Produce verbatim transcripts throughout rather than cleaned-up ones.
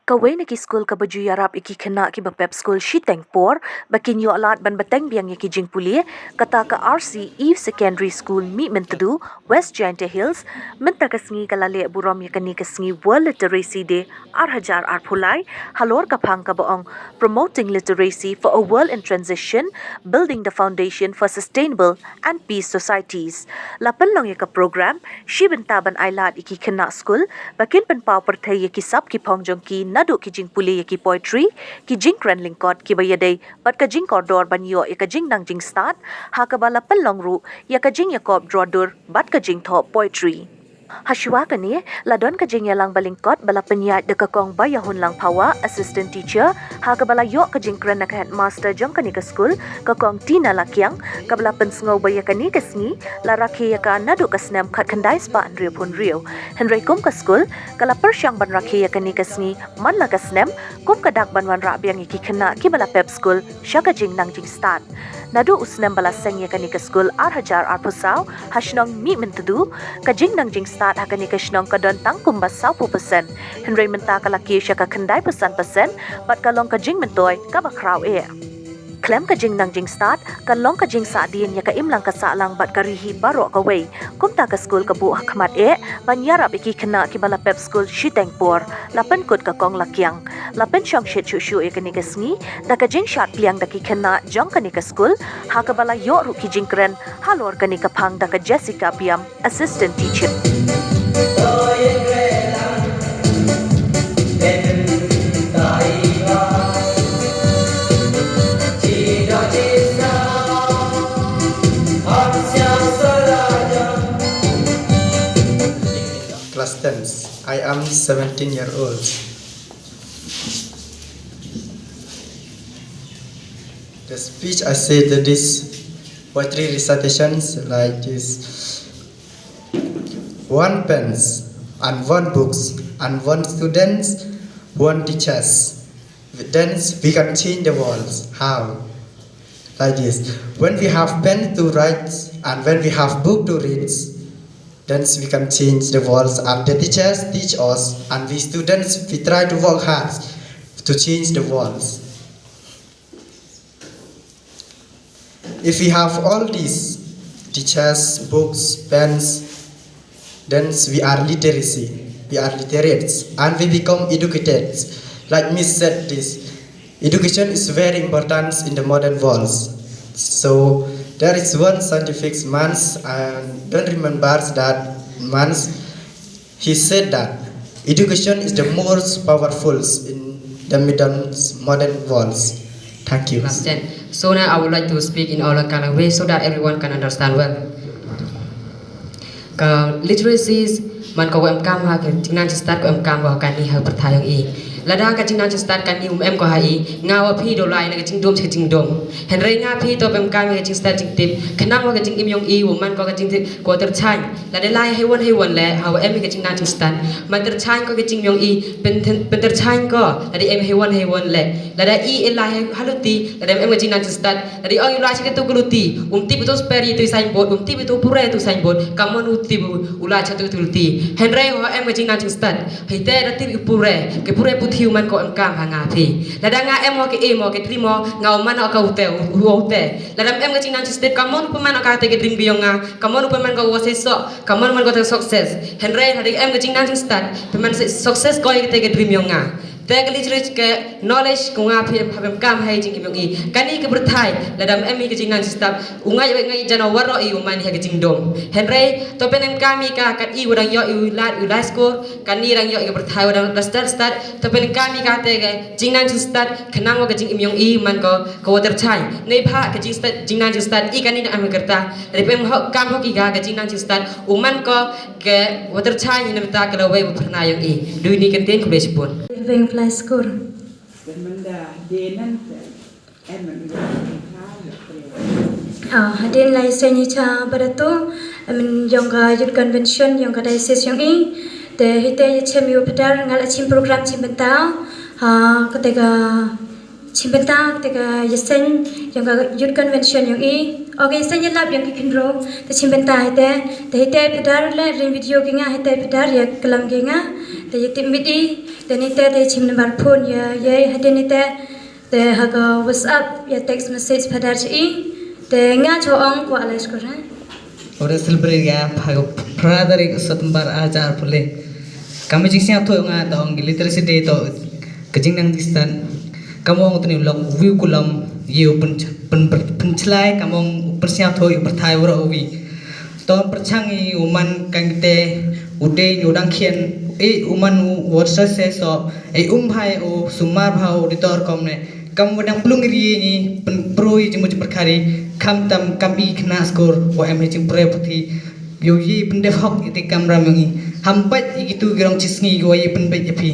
Kawei na ki skul kaba ju ïarap ïa ki khynnah kiba pep skul shiteng por ba kin ïoh lad ban bteng biang ïa ki jingpule, kata ka R C Eve Secondary School, Mihmyntdu, West Jaintia Hills, mynta ka sngi ka la leh burom ïa kane ka sngi World Literacy Day ar hajar arphew lai, halor ka phang kaba ong Promoting Literacy for a World in Transition, Building the Foundation for Sustainable and Peace Societies. La pynlong ïa ka program shi bynta ban ai lad ïa ki khynnah skul ba kin pynpaw pyrthei ïa ki sap ki phong jong ki, naduh ki jingpule ïa ki poetry, ki jingkren lyngkot kiba ïadei bad ka jingkordor ban ïoh ïa ka jingnang jingstad, ha kaba la pynlong ruh ïa ka jingïakop draw dur bad ka jingthoh poetry. Hashuwa kane, la don ka jingïalang ba lyngkot ba la pynïaid da ka Kong Baiahunlang Phawa, Assistant Teacher, ha kaba la ïoh ka jingkren na ka Headmaster jong kane ka skul, ka Kong Tina Lakiang, kaba la pynsngew ba ïa kane ka sngi la rakhe ïa ka naduh ka snem khatkhyndai spah hynriewphew hynriew. Hynrei kum ka skul ka la pyrshang ban rakhe ïa kane ka sngi man la ka snem, kum ka dak ban wanrah biang ïa ki khynnah kiba la pep skul sha ka jingnang jingstad. Naduh u snem ba la seng ïa kane ka skul ar hajar arphew saw ha shnong Mihmyntdu, ka jingnang jingstad ha kane ka shnong ka don tang kumba sawphew percent, hynrei mynta ka la kiew sha ka khyndaiphew san percent bad ka long ka jingmyntoi kaba khraw eh. Khlem ka jingnang jingstad, kan long ka jingsahdien ïa ka imlang ka sahlang bad ka ri hi baroh kawei. Kumta ka skul ka buh ha khmat eh ban ïarap ïa ki khynnah kiba la pep skul shiteng por. La pynkut ka Kong Lakiang. La pynshongshit shuh shuh ïa kane ka sngi da ka jingshad pliang da ki khynnah jong kane ka skul, ha kaba la ïoh ruh ki jingkren halor kane ka phang da ka Jessica Biam, Assistant Teacher. Class ten. I am seventeen year old. The speech I say to this poetry recitations like this. One pens and one books and one students, one teachers. Then we can change the world. How? Like this. When we have pen to write and when we have book to read, then we can change the world. And the teachers teach us, and we students, we try to work hard to change the world. If we have all these teachers, books, pens, then we are literacy, we are literates, and we become educated. Like Miss said this, education is very important in the modern world. So there is one scientific man, I don't remember that man. He said that education is the most powerful in the modern, modern world. Thank you. Class ten. So now I would like to speak in our local language so that everyone can understand well. Ka literacies man ka wa em kam ha ka jingnang jingstad ka wa em kam ha kani ha pyrthai yong i. Lada ka jingnang jingstad kani um em ko ha i, nga wa phi do lai na ka jingdum cha ka jingdum. Hynrei nga phi to em kam ha ka jingstad jingtip, khnang wa ka jingim yong i wa man ko ka jingtip ko tyrchang. Lada lai hei wan hei wan le, ha wa em ka jingnang jingstad. Man tyrchang ko ka jingim yong i, pyn-, pynter-, pynterchang ko, lada em hei wan hei wan le. Lada i e lai hei haluti, lada em ka jingnang jingstad. Lada i ong i u lai cha ka tu ka luti, um tip u to sper i tu i signboard, um tip u to pure tu signboard, ka mon u tip u lai cha tu tu luti. Hynrei ho em ka jingnang jingstad. Hei te da tip u pure, ke pure puthi u man ko em kam ha nga phi. Lada nga em ho ke em ho ke dream ho, nga u man ho ka u te, u, u te. Lada em ka jingnang jingstad, ka mon u pynman ho ka te ka dream bi yong nga, ka mon u pynman ko wa sei so, ka mon man ko te success. Hynrei lada em ka jingnang jingstad, pynman sei success ko i te ka dream yong nga. Te ka literature ke knowledge ko nga phi em ha em kam ha i jingim yong i. Kani ka pyrthai, lada em i ka jingnang jingstad, u ngai wei ngai jano waro i u man i ha ka jingdum. Hynrei, to pyn em kam i ka kat i wa dang yoh i u lad i u lai score, kani dang yoh i ka pyrthai wa dang da stad stad, to pyn em kam i ka te ka jingnang jingstad, khnang wa ka jingim yong i man ko, ko wa tyrchang. Neibhah ka jingstad, jingnang jingstad, i kani dang em ka rta. Lada pyn em ho kam ho ki ka, ka jingnang jingstad, u man ko, ke wa tyrchang i na bynta ka lawei wa phyrnai yong i. Dui ni kyntien, khublei shibun. Weng Fly School. Ah, hadien lai seng i cha baratu, em, yong ka Youth Convention, yong ka Diocese yong i. Te hite i chem i u pter, nga la chim program chim bynta. Ha, kate ka chim bynta, kate ka yaseng, yong ka Youth Convention yong i. Okay, sa ngi lap ïa ki khynroo, te shim bynta hi te, te hi te phi dei la ring video ki nga, hi te phi dei ïa klam ki nga, te ïa tip miet i, te ni te te shim number phone ïa, ïa hi te ni te, te ha ka WhatsApp ïa text message phi dei shi i, te nga cho ong kwah leh skur ha. Ora celebrate ïa pha ka phra tarik September ar hajar arphew le. Ka mih jingsngewthuh nga to ong Literacy Day to ka jingnang distant. Kam ong tuni u long view kulam ïa u pyn, pyn, pynchlai, kam ong u pynsngewthuh ïa u pyrthai waroh uwi. To pyrshang ïa u man kangte u dei u dang khian, eh, u man u WhatsApp se so, eh, um bha u sumar bha u ditor kom ne. Kam wa dang plung ri ni pynproi jingmut jingpyrkhat ri, khamtam kam i khynnah skur wa em hi jingpyrkhat puthi. Ïohi pyndep hok ïa te kamram ïa ngi. Ham bad ïa kitu ki rong chisngi ki wa ïa pynbeit ïa phi.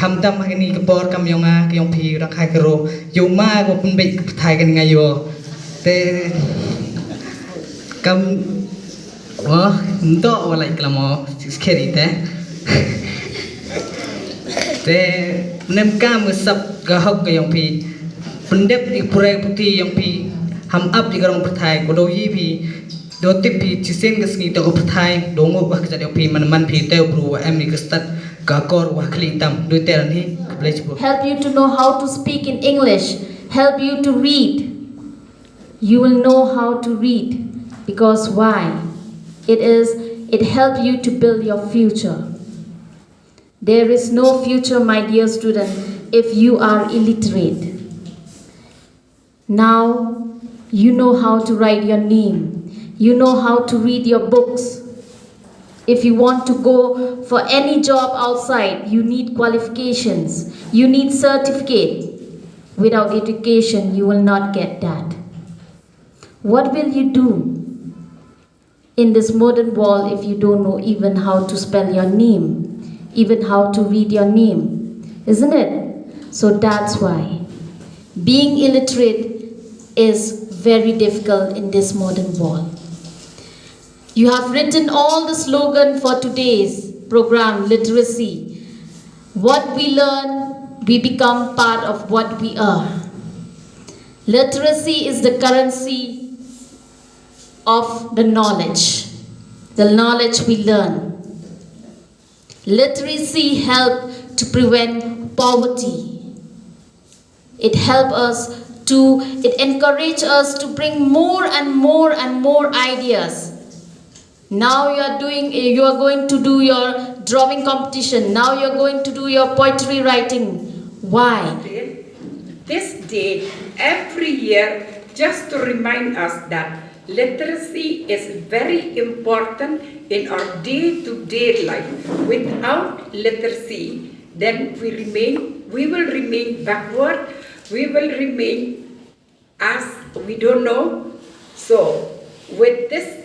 Khamtam ha kani ka por kam ïong nga ka ïong phi rong khai ka ro. Ïoh ma ka pynbeit ka pyrthai kan nga ïoh. Te kam wa nto wa lai klam o skeri te. Te nem kam sap ka hok ka ïong phi. Pyndep ïa pyrkhat puthi ïong phi. Ham ap ïa ka rong pyrthai ko do hi phi. Do tip phi chisien ka sngi to ka pyrthai do ngu wah ka jat ïong phi man man phi te u bru wa em ni ka stad ka kor wa khli tam do te ran hi. Ka blei chibu. Help you to know how to speak in English, help you to read. You will know how to read because why? It is, it help you to build your future. There is no future, my dear student, if you are illiterate. Now, you know how to write your name. You know how to read your books. If you want to go for any job outside, you need qualifications. You need certificate. Without education, you will not get that. What will you do in this modern world if you don't know even how to spell your name, even how to read your name, isn't it? So that's why being illiterate is very difficult in this modern world. You have written all the slogan for today's program, literacy. What we learn, we become part of what we are. Literacy is the currency of the knowledge, the knowledge we learn. Literacy help to prevent poverty. It help us to, it encourage us to bring more and more and more ideas. Now you are doing, you are going to do your drawing competition. Now you are going to do your poetry writing. Why? This day, every year, just to remind us that literacy is very important in our day-to-day life. Without literacy, then we remain, we will remain backward, we will remain as we don't know. So, with this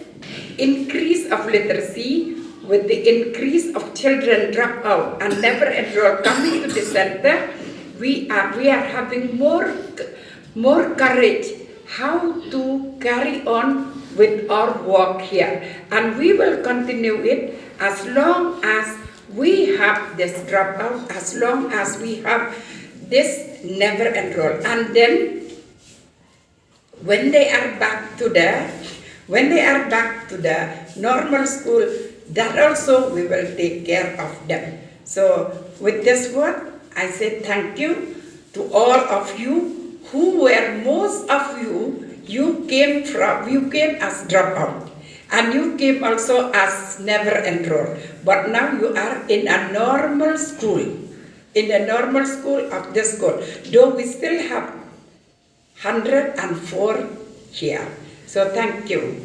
increase of literacy, with the increase of children drop out and never enroll coming to the center, we are, we are having more, more courage how to carry on with our work here. And we will continue it as long as we have this dropout, as long as we have this never enroll. And then when they are back to the, when they are back to the normal school, that also we will take care of them. So with this word, I say thank you to all of you who were, most of you, you came from, you came as dropout, and you came also as never enroll. But now you are in a normal school, in the normal school of this school, though we still have hundred and four here. So thank you.